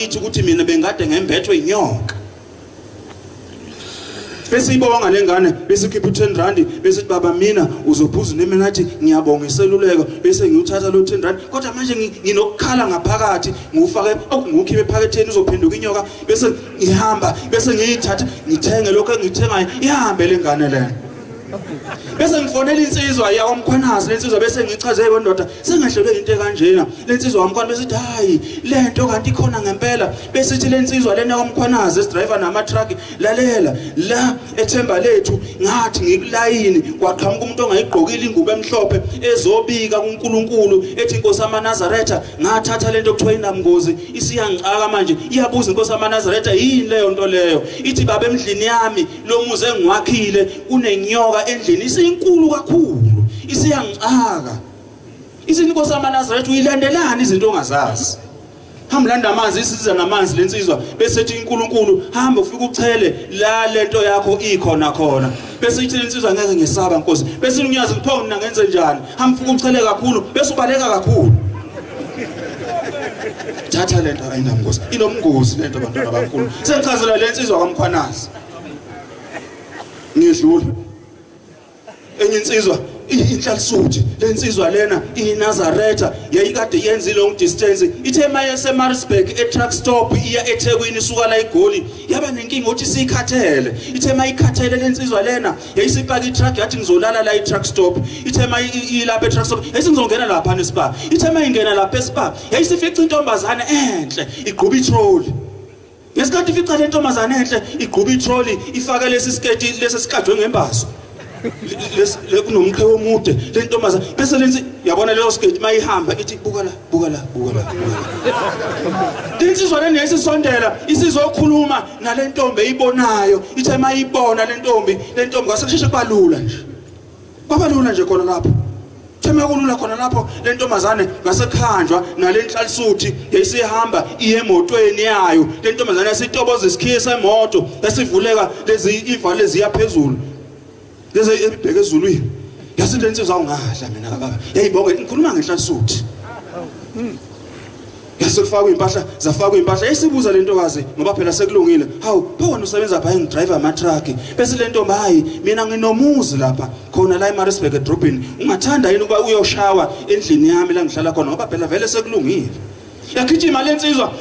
Ithi ukuthi mina bengade ngembethwe inyoka. Bese ibonga lengane, bese ikhipha u10 rand, bese ithi baba mina uzophuza nemenathi, ngiyabonga iseluleko, bese ngiwuthatha lo 10 rand. Kodwa manje nginokukhala ngaphakathi, ngiwufake ngiwukhiphe ephaketheni, uzophenduka inyoka, bese ngihamba, bese ngiyithatha ngithenge lokho engithengayo, ihambe lengane lena. Bese ngifonela insizwa yakwaMkhwanazi, lensizwa bese ngichaze, hey ndoda, sengehlelwe into ekanjena. Lensizwa kwaMkhwanazi bese ithi hayi lento kanti ikhona ngempela. Bese ithi lensizwa lena kwaMkhwanazi esidriver nama truck, lalela la ethemba lethu, ngathi ngikulayini kwaqhamuka umuntu ongayigqokile ingubo emhlophe ezobika kuNkulunkulu ethi inkosi amaNazaretha ngathatha lento okuthiwa inamngozi, isiyangicaka manje. Iyabuza inkosi amaNazaretha yini leyo nto leyo, ithi baba emdlini yami lo muzi engiwakhile kunenyoka endlini isinkulu kakhulu, isiyangicaka. Izinkosi amaNazaretha uyilandelani izinto ongazazi? Hamba landa amanzi, isiza namanzi lensizwa, bese ethi uNkulunkulu hamba ufike uchele la lento yakho ikhona khona. Bese ithi lensizwa ngeke ngisaba Nkosi. Bese unyazi ngipho mina ngenze njani? Hamba ufike uchele kakhulu, bese ubaleka kakhulu. Thatha lento ayinamngozi, inomngozi lento bantwana baNkulunkulu. Sengichazela lensizwa kwaMkhwanazi. Ngiyedlula. Enye insizwa inhlalisuthi, lensizwa lena iNazaretha yayikade yenza long distance, ithe maye eMaritzburg e-truck stop iya eThekwini isuka la eGoli, yaba nenkinga ukuthi sikhathele. Ithe mayikhathele lensizwa lena yayisipaka i-truck, yathi ngizolala la e-truck stop. Ithe mayilapha e-truck stop yayisingizongena lapha nespa. Ithe mayingena lapha espa yayisifica intombazane enhle igquba itrolley. Ngesikhathi ifica le ntombazane enhle igquba itrolley, ifake lesi sketi lesi sikajwe ngembazo kunomqhewu omude le ntombazane, bese lensi yabona leyo sketi mayihamba ithi buka la, buka la, buka la, buka la. Insizwa lena yayisisondela isizokhuluma nale ntombi eyibonayo, ithe mayibona le ntombi, le ntombi kwasekusheshe kubalula nje, kwabalula nje khona lapho. Thema kulula khona lapho le ntombazane ngasekhanjwa nale nhlalisuthi yayisihamba iye emotweni yayo. Le ntombazane yasitoboza isikhiye semoto yasivuleka lezi iva leziya phezulu lezi ebheke ezulwini. Yasithi lensizwa ungadla mina kababa, yayibonge ngikhuluma ngenhlalisuthi. Yasekufakwa impahla, zafakwa impahla, yayisibuza le ntokazi ngoba phela sekulungile, hawu pho wena usebenza pha? Ngidrive ama truck. Bese le ntombi, hayi mina nginomuzi lapha khona la eMaritzburg edrobheni, ungathanda yini ukuba uyoshawa endlini yami la ngihlala khona ngoba phela vele sekulungile? Yagijima lensizwa,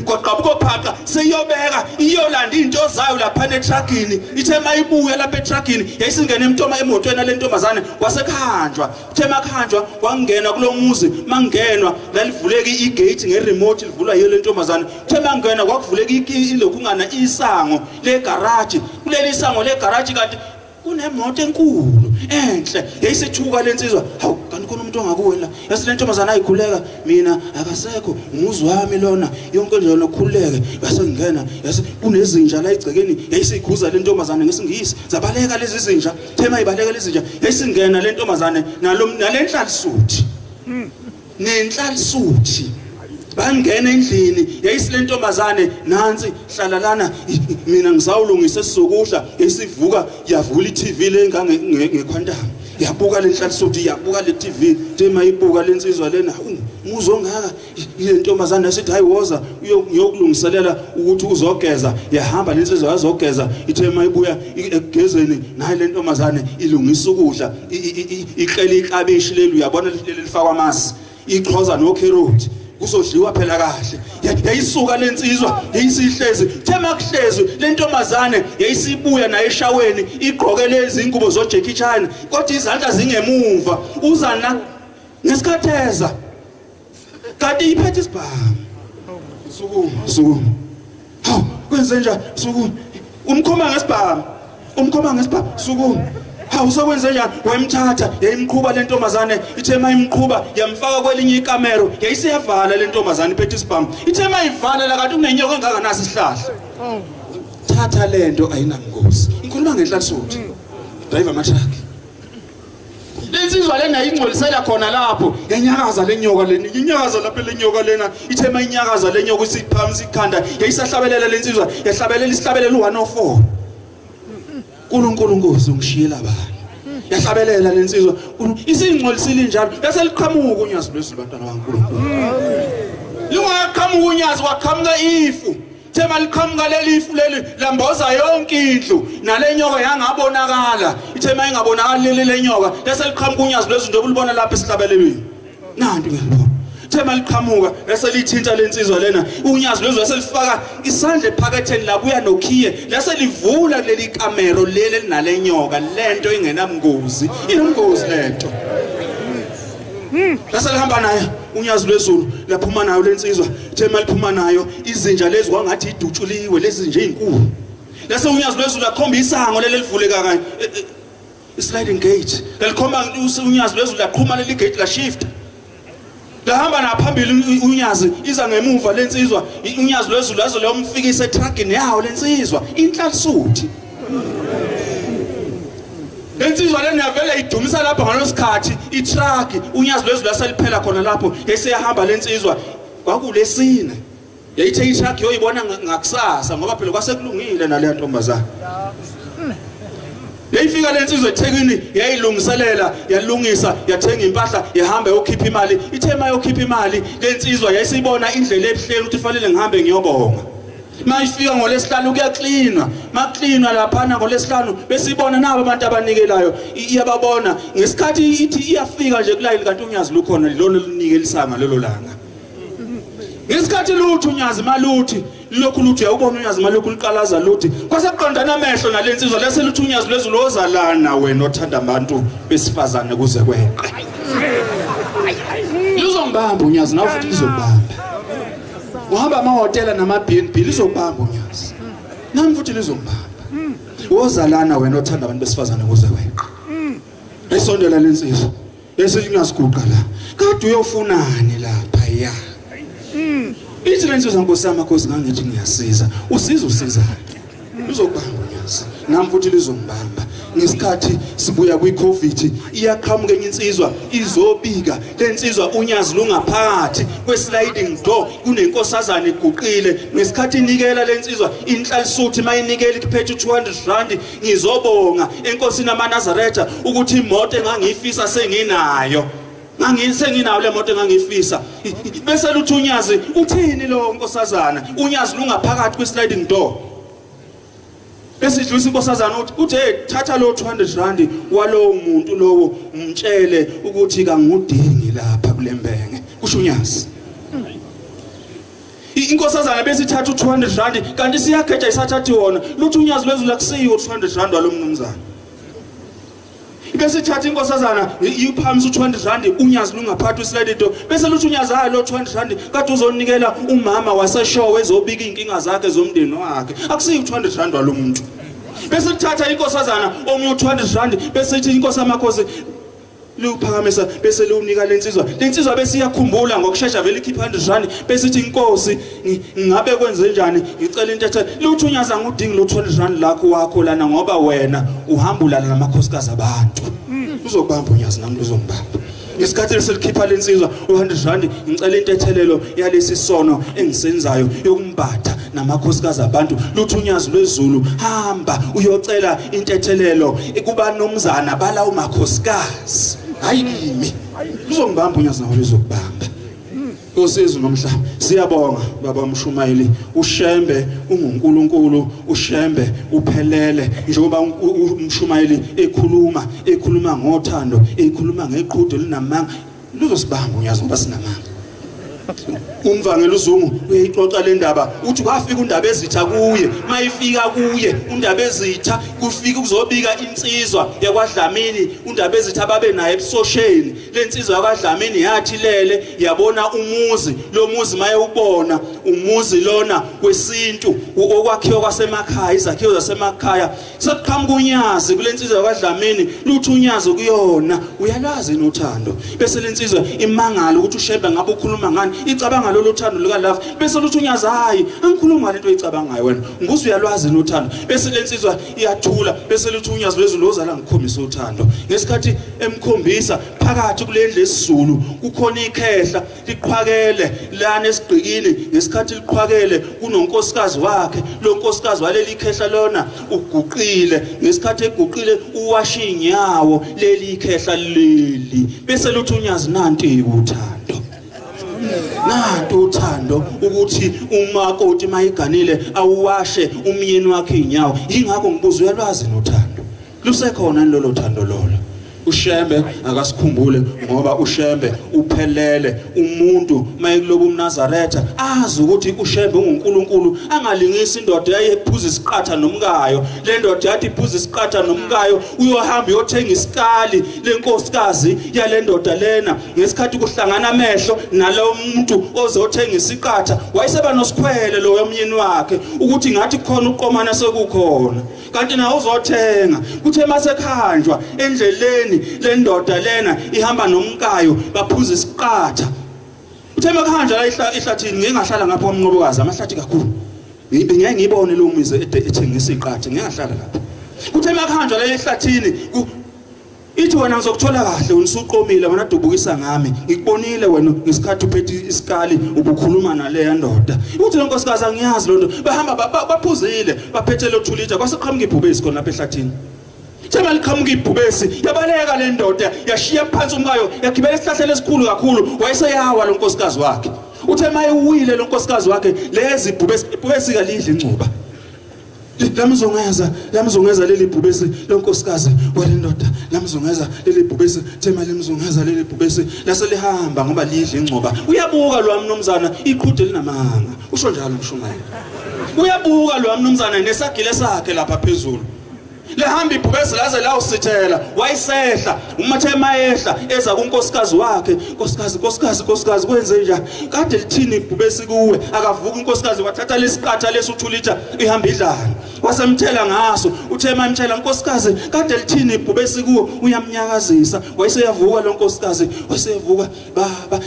kwaqhamuka ophaqa, seyiyobeka iyolanda into zayo lapha etruckini. Ithe mayibuya lapha etruckini yayisingena emntoma emotweni le ntombazane, kwasekhanjwa. Ithe makhanjwa kwangena kulomuzi, mangenwa lalivuleka igate ngeremote, livulwa yiyo le ntombazane. Ithe mangena kwakuvuleka ilokhungana isango legarage, kuleli sango legarage kanti kunemoto enkulu enhle. Yayisithuka lensizwa, hawu kanti khona umuntu ongakuwe la. Yase le ntombazana ayikhuleka, mina akasekho umuzi wami lona, yonke nje nokhululeke. Yase ngena, yase kunezinja la egcekeni, yayisikhuza le ntombazane ngesingisi, zabaleka lezi zinja. Thema ibaleka lezi zinja, yayisingena le ntombazane nalo nalenhlalisuthi nenhlalisuthi, bangena endlini. Yayisile ntombazane, nansi hlala lana, mina ngisawulungisa esizokudla. Yayisivuka yavula iTV le ngequantum, yabuka le nhlalisuthi, yabuka le TV. Tema ibuka lensizwa lena, umuzi ongaka. Ile ntombazane yasithi hayi woza ngiyokulungiselela ukuthi uzogeza. Yahamba lensizwa yazogeza. Ithe mayibuya ekugezeni, nayi le ntombazane ilungisa ukudla, iqela iklabishi leli, uyabona leli lifakwa amasi, iqhoza nocarrot, kuzodliwa phela kahle. Yayisuka lensizwa yayisihlezi, thema kuhlezi le ntombazane yayisibuya naye eshaweni, igqoke lezi ingubo zo Jackie Chan kodwa izandla zingemuva, uza na ngesikhatheza kanti iphethe isibhamu. Sukuma, sukuma, hawu kwenze njani? Sukuma, umkhoma ngesibhamu, umkhoma ngesibhamu, sukuma, hawu sokwenze njani? Wayimthatha yayimqhuba le ntombazane. Ithe mayimqhuba yamfaka kwelinye ikamero, yayisiyavala le ntombazane iphethe isibhamu. Ithe mayivala la kanti kunenyoka engakanasi isihlahla. Thatha lento ayinangozi. Ngikhuluma ngenhlalisuthi, driver ama-truck. Lensizwa lena ingcolisela khona lapho, yanyakaza le nyoka lena, inyakaza lapha le nyoka lena. Ithe mayinyakaza le nyoka isiphamisa ikhanda, yayisahlabelela lensizwa, yahlabelela isihlabelelo 104, "Nkulunkulu Nkosi ungishiyela bani?" Yahlabelela lensizwa isingcolisile njalo, bese liqhamuka unyazi lwezulu, bantwana baNkulunkulu. Lungaqhamuka unyazi waqhamuka ifu. Thema liqhamuka leli ifu leli lamboza yonke indlu nale nyoka yangabonakala. Ithema ingabonakali leli lenyoka bese liqhamuka unyazi lwezinto obulibona lapha esihlabelelweni. Nanti ngiyalibona. Thema liqhamuka bese lithinta lensizwa lena unyazi lwezwe selifaka isandla ephaketheni labuya nokhiye lase livula kuleli kamero leli elinale nyoka lento ingenamngozi inomngozi lento. Lase lihamba naye unyazi lwezulu laphuma nayo lensizwa. Thema liphuma nayo izinja lezi kwangathi idutshuliwe lezi nje izinkulu. Lase unyazi lwezulu lakhomba isango leli livuleka kanye sliding gate lalikhomba unyazi lwezulu laqhuma leli gate la shift. Lahamba naphambili unyazi iza ngemuva lensizwa unyazi lwezulu lazo leyomfikisa etrugini yawo lensizwa inhlalisuthi. Lensizwa lena yavele idumisa lapha ngalosikhathi itruck unyazi lwezulu laseliphela khona lapho yeseyahamba lensizwa kwakulesine. Yayithe itruck yoyibona ngakusasa ngoba phela kwasekulungile nale ntombazana. Yayifika lensizwa eThekwini yayilungiselela yalungisa yathenga impahla yahamba yokhipha imali. Ithe mayokhipha imali lensizwa yayisibona indlela ebuhleni ukuthi fanele ngihambe ngiyobonga. Mayifika ngolesihlanu kuyaklinwa, maklinwa laphana ngolesihlanu besibona nabo abantu abanikelayo iyababona ngesikhathi ithi iyafika nje kulayini kanti unyazi lukhona lona lunikelisanga lelo langa. Ngesikhathi lutho unyazi maluthi lokhu luthi uyawubona unyazi malokhu liqalaza luthi kwasekuqondana amehlo nalensizwa lase luthi unyazi lwezulu ozalana wena othanda abantu besifazane kuze kweqe. Luzongibamba unyazi nawe futhi lizobamba. Uhamba amahhotela nama B&B lizobamba unyazi. Nami futhi lizongibamba. Wozalana wena othanda abantu besifazane kuze kweqe. Esondela lensizwa bese ingaziguqa la. Kade uyofunani lapha ya? Ithi lensizwa Nkosi yami Nkosi ngangithi ngiyasiza. Usiza usizana. Luzokubamba unyazi. Nami futhi lizongibamba. Ngesikhathi sibuya kwi-COVID iyaqhamuka enye insizwa izobika lensizwa unyazi lungaphakathi kwe-sliding door kunenkosazana eguqile. Ngesikhathi inikela lensizwa inhlalisuthi mayinikela iphethe 200 rand ngizobonga enkosini amaNazaretha ukuthi imoto engangiyifisa senginayo. Ngangisenginayo le moto engangiyifisa. Bese luthi unyazi uthini lo nkosazana unyazi lungaphakathi kwe-sliding door. Bese idlulisa inkosazana uthi hey thatha lo 200 rand walowo muntu lowo umtshele ukuthi kangudingi lapha kulembenge kusho unyazi. Inkosazana bese ithatha u200 rand kanti siyageja isathathi wona luthi unyazi lwezulu akusiyo u200 rand walomnumzana. Bese ithatha inkosazana iphamisa u200 rand unyazi lungaphathi uslide door bese luthi unyazi hayi lo 200 rand kade uzonikela umama waseshowe ezobika inkinga zakhe zomndeni wakhe akusiyo u200 rand walomuntu. Bese lithatha inkosazana omunye u200 rand bese ithi inkosi amakhosi liwuphakamisa bese liwunika lensizwa. Lensizwa bese iyakhumbula ngokushesha vele ikhipha 100 rand bese ithi inkosi ngabe kwenze njani ngicela into ethe luthi unyazi angudingi lo 200 rand lakho wakho lana ngoba wena uhamba ulala namakhosikazi abantu. Uzokubamba unyazi nami luzongibamba. Ngesikhathi selikhipha lensizwa u100 rand ngicela intethelelo yalesi sono engisenzayo yokumbatha namakhosikazi abantu. Luthi unyazi lwezulu hamba uyocela intethelelo kubanomzana bala umakhosikazi hayi kimi. Luzongibamba unyazi nawe luzokubamba. Nkosi nomhlaba siyabonga baba Mshumayeli. uShembe unguNkulunkulu, uShembe uphelele. Njengoba uMshumayeli ekhuluma ngothando, ekhuluma ngeqhude linamanga, luzosibamba unyazi ngoba sinamanga. Umvangeli uZungu uyayixoxa le ndaba uthi kwafika undaba ezitha kuye. Mayifika kuye undaba ezitha kufika kuzobika insizwa yakwaDlamini. Undaba ezitha babe naye ebusosheni. Lensizwa yakwaDlamini yathi lele yabona umuzi lo muzi mayewubona umuzi lona wesintu okwakhiwa kwasemakhaya izakhiwo zasemakhaya. Sekuqhamuka unyazi kulensizwa yakwaDlamini luthi unyazi kuyona uyalazi nothando. Bese lensizwa imangala ukuthi uShembe ngabe ukhuluma ngani icabanga lolu thando lika love. Bese luthi unyazi hayi angikhuluma lento oyicabangayo wena nguze uyalwazi nothando. Bese lensizwa iyathula bese luthi unyazi lwezulu ozala ngikhombisa uthando. Ngesikhathi emkhombisa phakathi kulendlu esizulu kukhona ikhehla liqhwakele lana esigqikini. Ngesikhathi liqhwakele kunonkosikazi wakhe lo nkosikazi waleli khehla lona uguqile. Ngesikhathi eguqile uwasha inyawo leli khehla leli. Bese luthi unyazi nanti uthando. Nantu uthando ukuthi umakoti mayiganile awuwashe umyeni wakhe inyawo. Yingakho ngibuza, uyalwazi nothando? Lusekhona lolo thando lolo? uShembe akasikhumbule, ngoba uShembe uphelele. Umuntu mayekuloba umNazaretha azi ukuthi uShembe unguNkulunkulu, angalingisi indoda eyayiphuza isiqatha nomkayo. Le ndoda yathi iphuza isiqatha nomkayo, uyohamba uyothenga isikali lenkosikazi yale ndoda lena. Ngesikhathi kuhlangana amehlo nalo muntu ozothenga isiqatha, wayeseba nosikhwele lo yomyeni wakhe ukuthi ngathi kukhona uqomana sekukhona, kanti nawe uzothenga. Kuthe masekhanjwa endleleni, le ndoda lena ihamba nomkayo, baphuza isiqatha. Uthe makuhanjwa la ihlathini, ngike ngahlala ngapha kwaMnqobokazi, amahlathi kakhulu, ngeke ngibone lo mizi ethengisa iqatha, ngeke ngahlala lapha. Kuthe makuhanjwa la ehlathini, ithi wena ngizokuthola kahle, wena usuqomile, wena dubukisa ngami, ngikubonile wena ngesikhathi uphethe isikali ubukhuluma naleya ndoda. Uthi lenkosikazi angiyazi lo nto. Bahamba baphuzile, baphethe lo 2 liter, kwase qhamuka ibhubesi khona lapha ehlathini. Thema liqhamuka ibhubesi, yabaleka le ndoda, yashiya phansi umkayo, yagibela esihlahleni esikhulu kakhulu, wayeseyawa lo nkosikazi wakhe. Uthe mayiwile lo nkosikazi wakhe, lezi ibhubesi, ibhubesi kalidli ingcuba, lamzungeza, lamzungeza leli bhubesi lonkosikazi wale ndoda, lamzungeza leli bhubesi. Thema limzungeza leli bhubesi, lase lihamba ngoba lidla ingcuba. Uyabuka lo mnumzana, iqhude linamanga, usho njalo umshumayeli. Uyabuka lo mnumzana nesagile sakhe lapha phezulu, lihamba ibhubesi laze lawusithela, wayisehla. Umathe mayehla eza kunkosikazi wakhe, nkosikazi, nkosikazi, nkosikazi, kwenze njani? Kade lithini ibhubesi kuwe? Akavuka unkosikazi, wathatha lesiqatha lesu 2 liter ihamba idlana, wasemthela ngaso. Uthe mayimthela, nkosikazi, kade lithini ibhubesi kuwe? Uyamnyakazisa, wayeseyavuka lo nkosikazi, wayeseyavuka. Baba,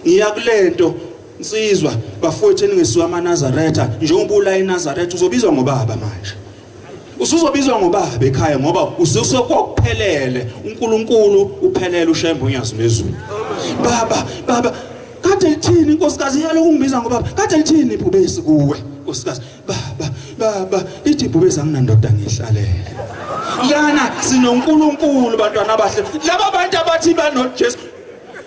ngiya kulento nsizwa, bafowethu eningesiwa amaNazaretha, njengoba ula eNazaretha uzobizwa ngobaba manje, usuzobizwa ngobaba ekhaya, ngoba ususekokuphelele. uNkulunkulu uphelele, uShembe unyazi lwezulu. Baba, baba, kade lithini inkosikazi yalo ungibiza ngobaba? Kade lithini ibhubesi kuwe, nkosikazi? Baba, baba, ithi ibhubesi anginandoda, ngihlalele lana. SinoNkulunkulu, bantwana abahle. Laba bantu abathi banoJesu,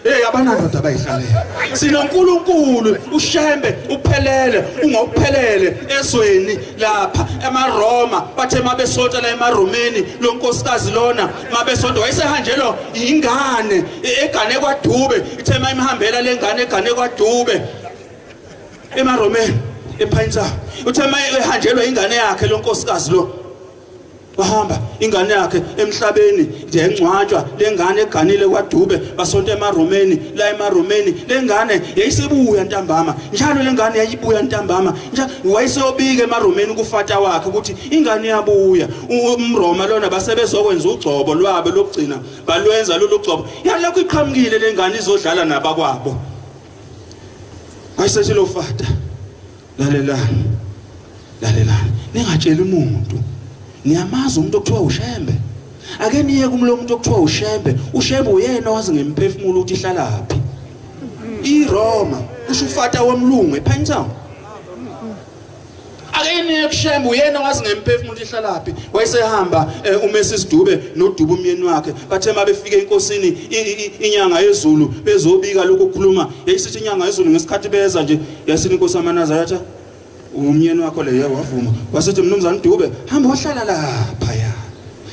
hey, abanandoda abayihlalela. SinoNkulunkulu, uShembe uphelele, ungokuphelele ezweni lapha. EmaRoma bathe mabesonta la emaRomeni, lo nkosikazi lona mabesonta wayesehanjelwa ingane egane kwaDube. Ithe mayimhambela lengane egane kwaDube emaRomeni ePinetown, uthe mayehanjelwa ingane yakhe lo nkosikazi lo, wahamba ingane yakhe emhlabeni nje, engcwatshwa lengane eganile kwaDube, basonta emaRomeni la emaRomeni. Lengane yayisibuya ntambama njalo, lengane yayibuya ntambama njalo. Wayeseyobika emaRomeni kufata wakhe ukuthi ingane iyabuya. UmRoma lona basebezokwenza ugcobo lwabo lokugcina, balwenza lolu gcobo, yalokhu iqhamukile lengane izodlala nabakwabo. Wayesethi lo fata, lalelani, lalelani, ningatsheli umuntu. Niyamazi umuntu okuthiwa uShembe? Ake niye kumlo muntu okuthiwa uShembe. UShembe uyena owazi ngemphefumulo ukuthi ihlalaphi iRoma, kusho ufata womlungu ePinetown. Ake niye kuShembe, uyena owazi ngemphefumulo ukuthi ihlalaphi. Wayesehamba uMrs Dube noDube umyeni wakhe. Bathe mabefika enkosini inyanga yezulu bezobika lokhu kukhuluma, yayisithi inyanga yezulu ngesikhathi beza nje, yasini inkosi amaNazaretha, umyeni wakho le? Wavuma, wasithi, mnumzane Dube, hamba wahlala lapha. Ya,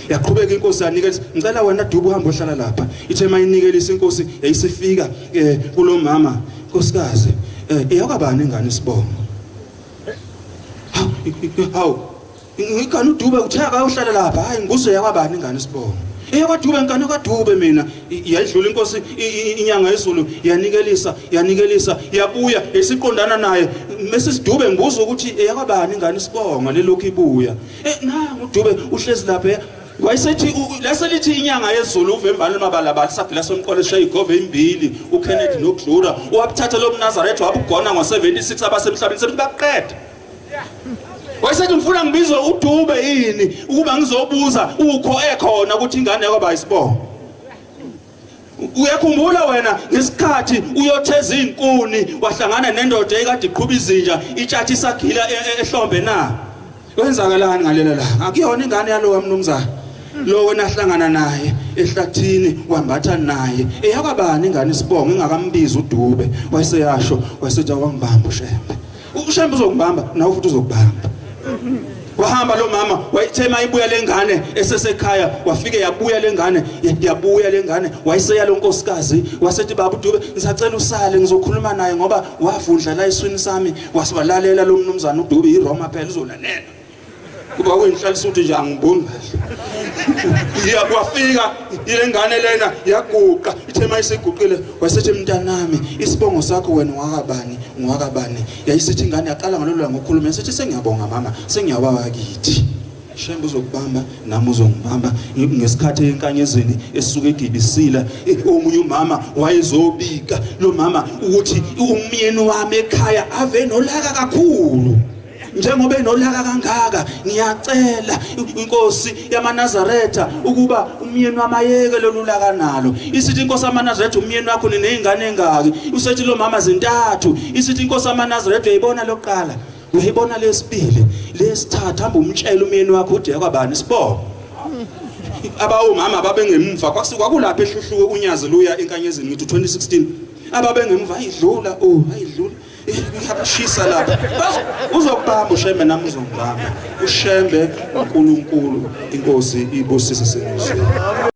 yaqhubeka inkosi yanikela, ngicela wena Dube uhambe ohlala lapha. Ithe mayinikelisa inkosi, yayisifika kulomama, nkosikazi, eyakwabani ingane isibongo? Hawu, ingane uDube, uthe akayohlala lapha. Hayi, ngibuzo, yakwabani ingane isibongo? EyakwaDube, ngane kwaDube mina. Yayidlula inkosi inyanga yezulu, yanikelisa, yanikelisa, yabuya esiqondana naye, Mrs Dube, ngibuza ukuthi eyakwabani ingane isibongo lelokhu ibuya. Nangu uDube uhlezi lapha. Wayesethi laselithi inyanga yezulu, uvembane mabalabala, sagila somqolo eshaye igove imbili, uKennedy noGlura, wabuthatha lo mNazaretha wabugona ngo76 abasemhlabeni sebethi baqeda. Wayesethi, ngifuna ngibizwe uDube yini ukuba ngizobuza ukho ekhona ukuthi ingane yakwaba isibongo? Uyakhumbula wena ngesikhathi uyotheza izinkuni wahlangana nendoda ekade iqhuba izinja, itshathi isagila ehlombe na? Kwenzakalani ngalela la? Akuyona ingane yalowa mnumzana. Lo wena hlangana naye ehlathini wambatha naye eyakwabani ingane isibongo ingakambizi uDube wayeseyasho wayesethi awangibamba uShembe. UShembe uzokubamba nawe futhi uzokubamba. Wahamba lo mama wayithe mayibuya lengane esesekhaya wafike yabuya lengane yabuya lengane wayeseya lo nkosikazi wasethi baba uDube ngisacela usale ngizokhuluma naye ngoba wavundla la eswini sami. Wasiwalalela lo mnumzana uDube iRoma phela uzolalela kuba kuyinhlalisa ukuthi nje angiboni kahle. Wafika ile ngane lena yaguqa ithe mayisiguqile wasethi mntanami isibongo sakho wena ungakabani ungakabani. Yayisithi ingane yaqala ngalolu langa ukukhuluma yasithi sengiyabonga mama sengiyawawa kithi. Shembe uzokubamba nami uzongibamba. Ngesikhathi enkanyezini esuke egibisila omunye umama wayezobika lo mama ukuthi umyeni wami ekhaya ave nolaka kakhulu. Njengoba enolaka kangaka ngiyacela inkosi yamaNazaretha ukuba umyeni wami ayeke lolu laka nalo. Isithi inkosi yamaNazaretha umyeni wakho ninezingane engaki? Usethi lo mama zintathu. Isithi inkosi yamaNazaretha uyayibona lokuqala uyayibona lesibili lesithathu hamba umtshela umyeni wakho uthi yakwabani isibongo. Abawomama babengemva kwakulapha ehluhluke unyazi luya enkanyezini ngithi 2016 ababengemva ayidlula oh ayidlula ngiyashisa lapha. Uzokubamba uShembe nami uzongibamba. uShembe uNkulunkulu inkosi ibusise senizwe.